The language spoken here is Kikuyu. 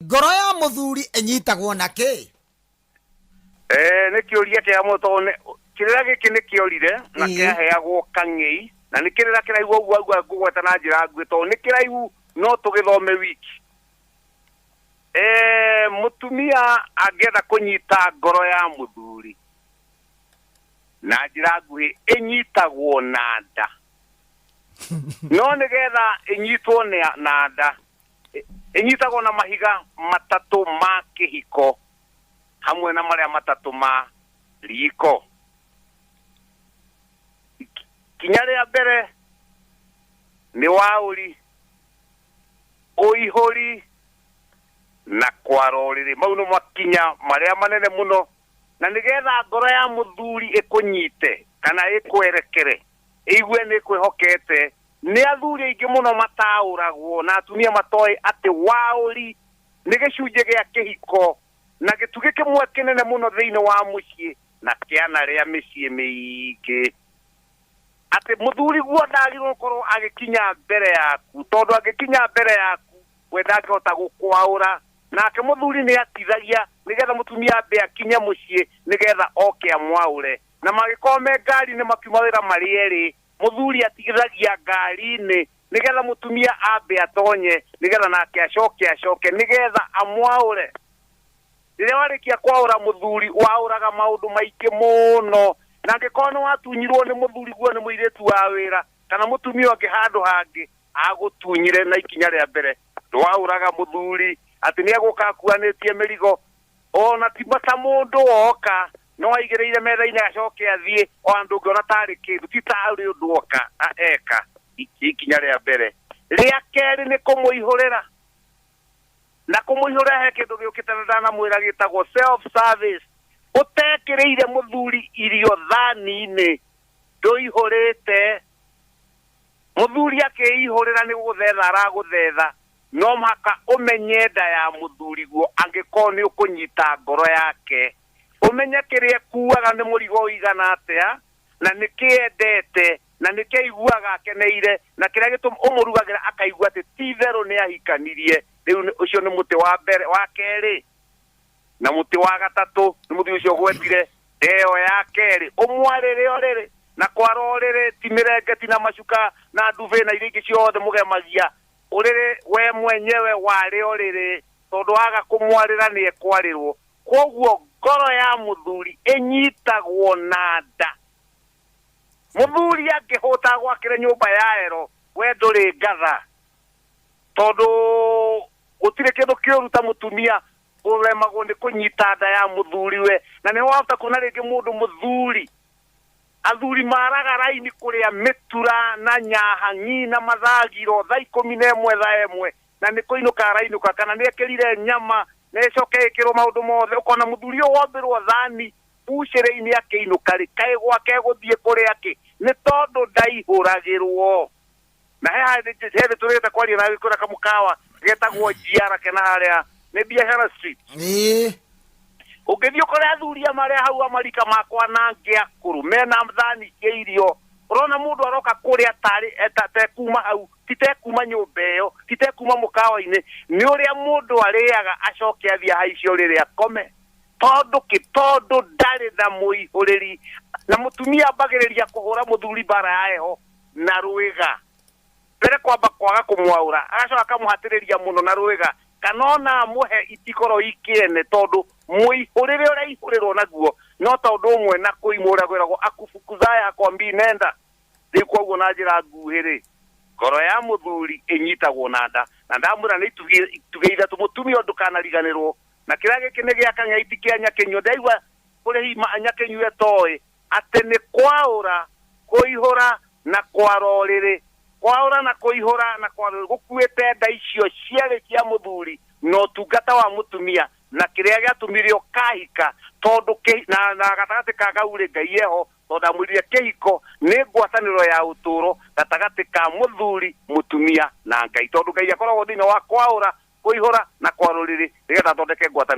Ngoro ya mũthuri ĩnyitagwo na kĩ? Nĩ kĩũria kĩega mũno tondũ kĩrĩra gĩkĩ nĩ kĩorire na kĩaheagwo kang'ei, na nĩ kĩrĩra kĩraihu ũguo ũguo ngũgweta na njĩra nguhĩ tondũ nĩ kĩraihu no tũgĩthome wiki. Mũtumia angĩenda kũnyita ngoro ya mũthuri na njĩra nguhĩ, ĩnyitagwo na nda. No nĩgetha ĩnyitwo na nda, ĩnyitagwo na mahiga matatũ ma kĩhiko hamwe na marĩa matatũ ma riko. Kinya rĩa mbere nĩ waũri, ũihũri na kwara ũrĩrĩ. Mau nĩ makinya marĩa manene mũno, na nĩgetha ngoro ya mũthuri ĩkũnyite kana ĩkwerekere, ĩigue nĩ ĩkwĩhokete. Nĩ athuri aingĩ mũno mataũragwo na atumia matoĩ atĩ waũri nĩ gĩcunjĩ gĩa kĩhiko na gĩtugĩ kĩmwe kĩnene mũno thĩinĩ wa mũciĩ na kĩanarĩa mĩciĩ mĩingĩ. Atĩ mũthuri guo ndagĩrĩirwo gũkorwo agĩkinya mbere yaku, tondũ angĩkinya mbere yaku we ndangĩhota gũkwaũra. Nake mũthuri nĩ atithagia nĩgetha mũtumia ambe akinye mũciĩ nĩgetha oke amwaũre. Na mangĩkorwo me ngari-inĩ makiuma wĩra marĩ erĩ, mũthuri atigithagia ngari-inĩ nĩgetha mũtumia ambe atonye nĩgetha nake acoke acoke nĩgetha amwaũre. Rĩrĩa warĩkia kwaũra mũthuri, waũraga maũndũ maingĩ mũno. Na angĩkorwo nĩ watunyirwo nĩ mũthuri guo nĩ mũirĩtu wa wĩra kana mũtumia ũngĩ handũ hangĩ, agũtunyire na ikinya rĩa mbere. Ndwaũraga mũthuri atĩ nĩ egũka akuanĩtie mĩrigo, ona ti ta mũndũ woka no aigĩrĩire metha-inĩ acoke athiĩ, o andũ ũngĩona tarĩ kĩndũ, ti tarĩ ũndũ oka eka. Ikinya rĩa mbere. Rĩa kerĩ nĩ kũmũihũrĩra. Na kũmũihũrĩra he kĩndũ gĩũkĩte na ndanamwĩra gĩtagwo self service. Ũtekĩrĩire mũthuri irio thani-inĩ, ndũihũrĩte. Mũthuri akĩihũrĩra nĩ gũgũthetha aragũthetha, no mũhaka ũmenye nda ya mũthuri guo angĩkorwo nĩ ũkũnyita ngoro yake. Ũmenye kĩrĩa ekuaga nĩ mũrigo ũigana atĩa, na nĩkĩ endete, na nĩkĩ aiguaga akeneire, na kĩrĩa gĩtũma ũmũrugagĩra akaigua atĩ ti itherũ nĩ ahikanirie. Rĩu ũcio nĩ mũtĩ wa mbere, wa kerĩ. Na mũtĩ wa gatatũ nĩ mũthuri ũcio ũgwetire ndeo ya kerĩ, ũmwarĩre ũrĩrĩ na kwara ũrĩrĩ, ti mĩrengeti na macuka na ndube na iria ingĩ ciothe mũgemagia. Ũrĩrĩ we mwenyewe warĩ ũrĩrĩ, tondũ waga kũmwarĩra nĩ ekwarĩrwo. Koguo ngoro ya mũthuri ĩnyitagwo na nda. Mũthuri angĩhũta gwakĩre nyũmba ya ero, we ndũrĩ ngatha, tondũ gũtirĩ kĩndũ kĩũru ta mũtumia ũremagwo nĩ kũnyita nda ya mũthuriwe. Na nĩ wahota kuona rĩngĩ mũndũ mũthuri, athuri maraga raini kũrĩa mĩtura na nyahang'i na mathagiro thaa ikũmi na ĩmwe thaa ĩmwe, na nĩ kũinũka arainũka, kana nĩ ekĩrire nyama na ĩcoke ĩkĩrwo maũndũ mothe. Ũkona mũthuri ũyũ wombĩrwo thani bucĩrĩ-inĩ akĩinũka rĩ, kaĩ gwake gũthiĩ kũrĩa kĩ? Nĩ tondũ ndaihũragĩrwo. Na he hĩndĩ tũrĩte kwaria na kwĩna kamũkawa getagwo Njiara kena harĩa nĩ Biashara Street. Ũngĩthiĩ ũkore athuri marĩa hau amarika makwa na angĩ akũrũ mena thani cia irio, ũrona mũndũ aroka kũrĩa tarĩ tekuma hau, ti tekuma nyũmba ĩyo, ti tekuma mũkawa-inĩ, nĩ ũrĩa mũndũ arĩaga acoke athiĩ ahaice ũrĩrĩ akome. Tondũ kĩ? Tondũ ndarĩ na mũihũrĩri. Na mũtumia ambagĩrĩria kũhũra mũthuri mbara ya heho na rwĩga. Mbere kwamba kwaga kũmwaũra, agacoka akamũhatĩrĩria mũno na rwĩga, kana ona amũhe itikorwo ikĩene, tondũ mũihũrĩre ũrĩa aihũrĩrwo naguo no ta ũndũ ũmwe na kũimwo ũrĩa kwĩragwo akufukuzaya hakwambii nenda. Rĩu koguo na njĩra nguhĩ rĩ, ngoro ya mũthuri ĩnyitagwo na nda. Na ndamwĩra nĩ itugĩ ithatũ, mũtumia ũyũ ndũkanariganĩrwo. Na kĩrĩa gĩkĩ nĩ gĩa kang'ei ti kĩa nyakĩnyua. Ndaigua kũrĩ nyakĩnyua etoĩ atĩ nĩ kwaũra, kũihũra na kwara ũrĩrĩ. Kwaũra na kũihũra na kwara ũrĩrĩ gũkuĩte nda icio cierĩ cia mũthuri na ũtungata wa mũtumia, na kĩrĩa gĩatũmire ũkahika, tondũ na gatagatĩ ka kau rĩ, Ngai eho, tondũ ndamwĩrire kĩhiko nĩ ngwatanĩro ya ũtũũro gatagatĩ ka mũthuri, mũtumia na Ngai, tondũ Ngai akoragwo thĩinĩ wa kwaũra, kũihũra na kwara ũrĩrĩ nĩgetha athondeke ngwatanĩro.